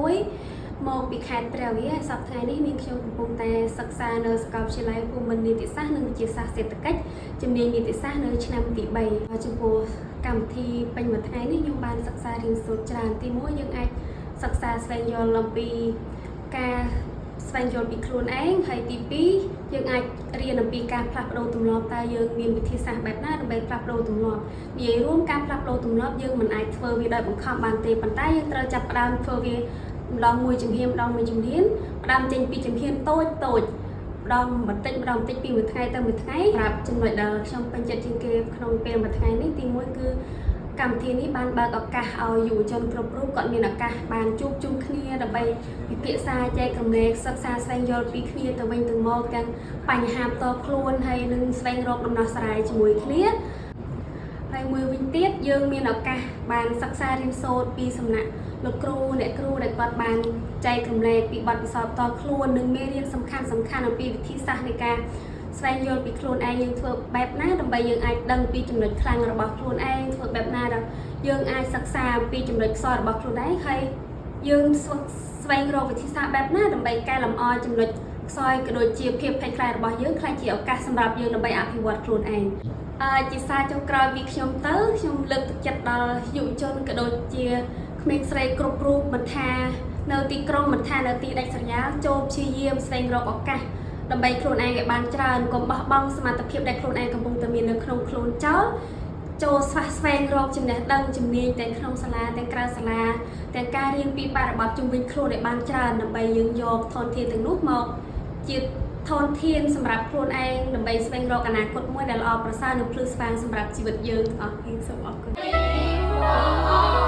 1មកពីខេត្តព្រះវិហារសប្តាហ៍ថ្ងៃនេះនាងខ្ញុំកំពុងតែសិក្សានៅសាកលវិទ្យាល័យភូមិន្ទនីតិសាស្ត្រនិងវិទ្យាសាស្ត្រសេដ្ឋកិច្ចជំនាញនីតិសាស្ត្រនៅឆ្នាំទី3ចំពោះកម្មវិធីពេញមួយថ្ងៃនេះខ្ញុំបានសិក្សារៀនសូត្រច្រើនទី1យើងអាចសិក្សាស្វែងយល់អំពីការស្វែងយល់ពីខ្លួនឯងហើយទី2យើងអាចរៀនអំពីការផ្លាស់ប្ដូរទម្លាប់តើយើងមានវិធីសាស្ត្របែបណាដើម្បីផ្លាស់ប្ដូរទម្លាប់និយាយរួមការផ្លាស់ប្ដូរទម្លាប់យើងមិនអាចធ្វើវាដោយបង្ខំបានទេប៉ុន្តែយើងត្រូវចាប់ផ្ដើមធ្វើវាម្ដងមួយជំហានម្ដងមួយជំហានផ្ដើមចេញពីជំហានតូចតូចម្ដងបន្តិចម្ដងបន្តិចពីមួយថ្ងៃទៅមួយថ្ងៃប្រាប់ចំណុចដែលខ្ញុំពេញចិត្តជាងគេក្នុងពេលមួយថ្ងៃនេះទីមួយគឺកម្មវិធីនេះបានបើកឱកាសឲ្យយុវជនគ្រប់រូបគាត់មានឱកាសបានជួបជុំគ្នាដើម្បីពិភាក្សាចែករំលែកសិក្សាស្វែងយល់ពីគ្នាទៅវិញទៅមកទាំងបញ្ហាផ្ទាល់ខ្លួនហើយនិងស្វែងរកដំណោះស្រាយជាមួយគ្នាហើយមួយវិញទៀតយើងមានឱកាសបានសិក្សារៀនសូត្រពីសំណាក់លោកគ្រូអ្នកគ្រូដែលគាត់បានចែករំលែកពីបទពិសោធន៍ផ្ទាល់ខ្លួននិងមេរៀនសំខាន់សំខាន់អំពីវិធីសាស្ត្រនៃការស្វែងយល់ពីខ្លួនឯងយើងធ្វើបែបណាដើម្បីយើងអាចដឹងពីចំណុចខ្លាំងរបស់ខ្លួនឯងធ្វើបែបណាដល់យើងអាចសិក្សាអំពីចំណុចខ្សោយរបស់ខ្លួនឯងហើយយើងស្វែងរកវិធីសាស្ត្របែបណាដើម្បីកែលម្អចំណុចខ្សោយក៏ដូចជាភាពភ័យខ្លាចរបស់យើងក្លាយជាឱកាសសម្រាប់យើងដើម្បីអភិវឌ្ឍខ្លួនឯងអឺជាសារចុងក្រោយពីខ្ញុំទៅខ្ញុំលើកទឹកចិត្តដល់យុវជនក៏ដូចជាក្មេងស្រីគ្រប់រូបមិនថានៅទីក្រុងមិនថានៅទីដាច់ស្រយាលចូលព្យាយាមស្វែងរកឱកាសដើម្បីខ្លួនឯងឲ្យបានច្រើនកុំបោះបង់សមត្ថភាពដែលខ្លួនឯងកំពុងតែមាននៅក្នុងខ្លួនចោលចូលស្វះស្វែងរកចំណេះដឹងជំនាញទាំងក្នុងសាលាទាំងក្រៅសាលាទាំងការរៀនពីបរិបទជុំវិញខ្លួនឲ្យបានច្រើនដើម្បីយើងយកធនធានទាំងនោះមកជាធនធានសម្រាប់ខ្លួនឯងដើម្បីស្វែងរកអនាគតមួយដែលល្អប្រសើរនិងភ្លឺស្វាងសម្រាប់ជីវិតយើងទាំងអស់គ្នាសូមអរគុណ។